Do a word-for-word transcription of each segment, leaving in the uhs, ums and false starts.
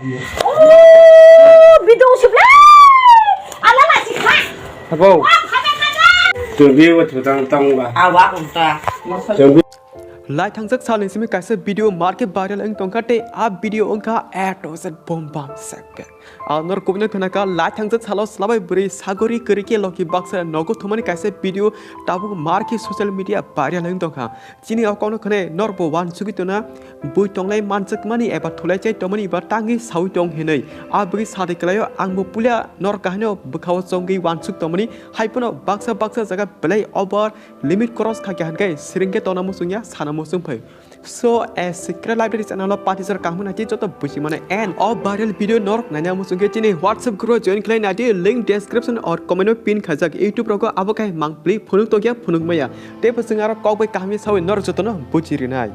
Oh, bidung sibla. Ala na sikha. Abo. Wa, khana, khana. Tubi wa tutang tang ba. Awa, unta. Tubi. Lai thangjak salni simi kaisa video market viral wng tongkha tei a video wngkha A to Z bombam sekhe. A nor kubino khwnakha lai thangjak salo chwlabai bwrwi sagori kwrwi khe loki baksa nogo thumani kaisa video tabuk market social media viral wng tongkha. Chini o kokno khwnai norbo uansugwi tongna, bui tonglai manjakmani eba thulaichai tongmani eba tangwi saui tong hinwi. A bwkhe sadi kwlaio, angbo puila nor kahaino bwkhao chongwi uansuk tongmani, haiphano baksa baksa jaga belai over limit cross kha khe hwnkhe siringkhe tongna muchungya sana muchung phai. So, a secret library channel o pati jora kaham naidi joto buji mano and o viral video norok naina muchungkhe chini WhatsApp group o join khlai naidi, link description or comment o pin khaijak. YouTube rogo abo khai mangpli phunuk tokya phunuk maya. Teibo chwng aro kok bai kaham sawi norok jotono buji rinai.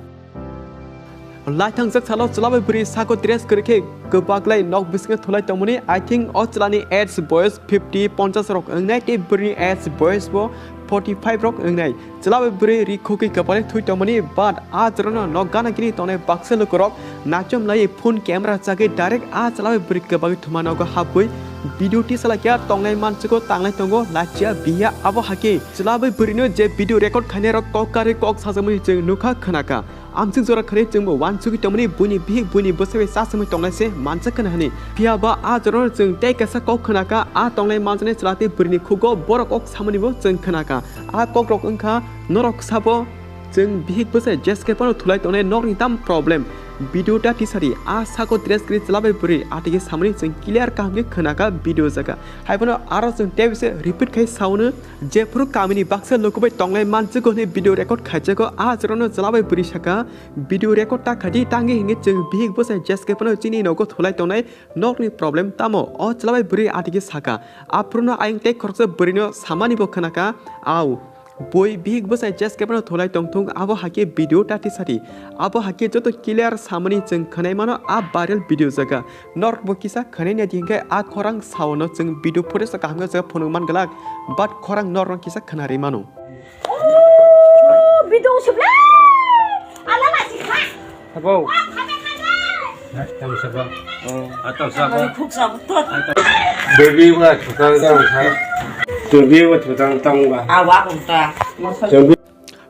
Lai thangjak salo chwlabai bwrwi sako dress kwrwi khe kwbaklai nok bisingo thulai tongmani. I think o chwlani age boyos fifty, ponchash rok wngnai tei bwrwini age boyos bo forty five rok wngnai. Chwlabai bwrwi ri khukwi kwbalwi thui tongmani, but a jorano nok gana gini tongnai baksa lukurok nachom laiwi phone camera chagwi direct a chwlabai bwrwi kwbagwi thuma nogo habwi video tisalai khe tongnai manchugo tanglai tongo lachia biya abo hakhe chwlabai bwrwino je video record khainai rok kok karwi kok sajakmani chwng nukha khwnakha. Amswk jora khwnwi chwngbo uansugwi tongmani buini bihik buini bwsai bai chasingwi tongnai se mansa khwna hwnwi. Phiya ba a jorano chwng tei kaisa kok khwnakha, a tongnai manjaknai chwla tei bwrwini khugo borok kok samanibo chwng khwnakha. A kokrok wngkha norok sabo chwng bihik bwsai jeske phano thulai tongnai nokni tam problem. Video ta tisari a sako dress kwrwi chwla bai bwrwi atigi samani chwng clear kaham khe khwnakha video jaga. Haiphano aro chwng tei bisa repeat khai saunu. Jephuru kamini baksa lukubai tonglai manchugo hwnwi video record khaijago, a jorano chwlabai bwrwi saka, "Video record ta khaidi, tangwi hwnwi chwng bihik bwsai jeske phano chini nogo thulai tongnai nokni problem tamo?" O chwlabai bwrwi atigi saka. Aphuruno ayang tei khoroksa bwrwino samanibo khwnakha, "Au, bui bihik bwsai jeske phano thulai tongthung, abo hakhe video ta tisadi." Abo hakhe joto clear samani chwng khwnai mano a viral video jaga. Norokbo kisa khwnai naidi hinkhe a khorang saono chwng video footage kaham khe jaga phunuk man glak, but khorang norokno kisa khwnarwi mano. Oh, bidung sibla. Ala na sikha. Abo. Wa, khana, khana. Tam sabo. Oh, atam sabo. Khuk sabo, tot. Baby wa thutang tang sa. Baby wa thutang tang ba. Awa, unta.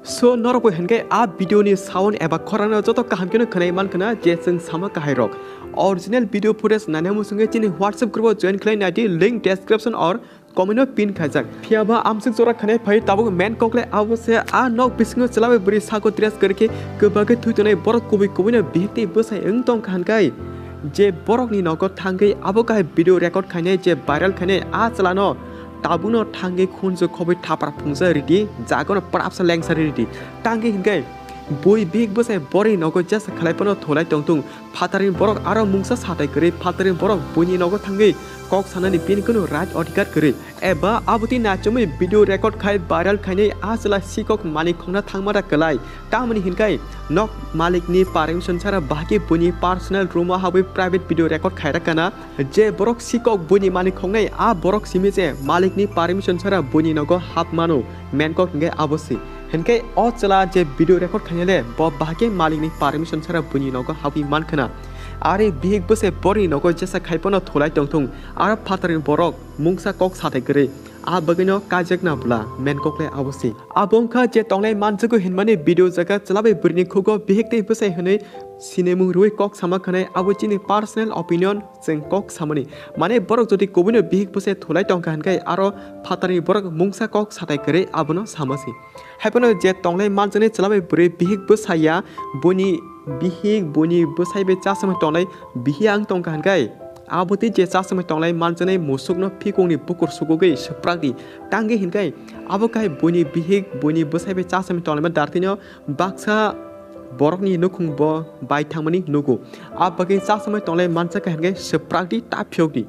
So, norok bo hinkhe a video ni sound eba khorang no joto kaham khe no khwnai man khna je chwng sama kahai rok. Original video footage nana muchungkhe chini WhatsApp group o join khlai naidi, link description or comment o pin khaijak. Phiya ba amswk jora khwnai phai tabuk main kok le abo se a nok bisingo chwla bai bwrwi sako dress kwrwi khe kwbagwi thwi tongnai borok kubui kubui no bihik tei bwsai wng tong kha hinkai. Je borok ni nogo thangwi abo kahai video record khainai je viral khainai a chwla no tabukno thangwi khunju khobwi thapra phungsa ridi, jagono pwrapsa lengsa ridi. Tangwi hinkhe bui bihik bwsai borokni nogo jesa khlai phano thulai tongthung. Phatarni borok aro mungsa satai kwrwi, phatarni borok buini nogo thangwi kok sanani bini kunu right odhikar kwrwi. Eba abotwi nachomwi video record khai viral khainai a chwla sikok malik khongna thangma da kwlai. Tamoni hinkai nok malikni permission chara bahai khe buini personal room o habwi private video record khai rwkha na. Je borok sikok buini malik khongnai, a borok simi je malikni permission chara buini nogo hap mano, main kok hinkhe abo si. Hinkhe o chwla je video record khainai le, bo bahai khe malikni permission chara buini nogo habwi man khna. Are bihik bwsai borokni nogo jesa khai phano thulai tongthung, aro phatarni borok mungsa kok satai kwrwi, a bagwino kaijakna bwla, main kok le abo si. Abo wngkha je tongnai manjago hinmani video jaga chwla bai bwrwini khugo bihik tei bwsai hwnwi sinimung rwui kok sama khwnai, abo chini personal opinion. Chwng kok samani, mane borok jodi kubuino bihik bwsai thulai tongkha hinkai aro phatarni borok mungsa kok satai kwrwi abono samasi. Haiphano je tonglai manjaknai chwla bai bwrwi bihik bwsai ya, buini bihik buini bwsai bai chasamai tonglai bihiya wng tongkha hinkai, abotwi je chasamai tonglai manjaknai musukno phikungni bukur sukugwi swprakdi tangwi hinkai, abo khai buini bihik buini bwsai bai chasamai tonglaima dartino baksa borokni nukhung bo bai thangmani nugo. A bagwi chasamai tonglai manjakha hinkhe swprakdi ta phiyokdi.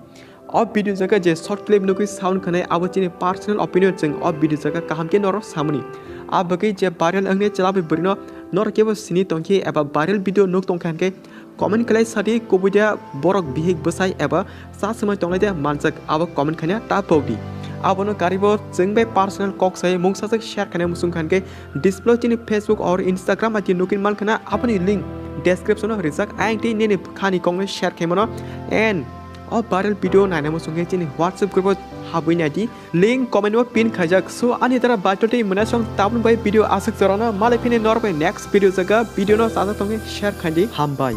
O video jaga je short clip nugwi sound khwnai abo chini personal opinion, chwng o video jaga kaham khe norok samani. A bagwi je viral wngnai chwla bai bwrwino norok kebo sini tongkhe eba viral video nuk tongkha hinkhe comment khlai sadi, kubui da borok bihik bwsai eba chasamai tonglai de manjak, abo comment khaina ta pokdi. Abono karibo chwng bai personal kok sai mungsajak share khaina muchung kha hinkhe display chini Facebook or Instagram ati nugwi man khna aboni link description o rijak, ayang tei nini khani kok no share khai mano. And o viral video naina muchung khe chini WhatsApp group o habwi nai di, link comment o pin khaijak. So ani dara baito tei mwnasong tabun bai video aswk jorano malai phini norok bai next video jaga video no chajak tongwi share khai di, hambai.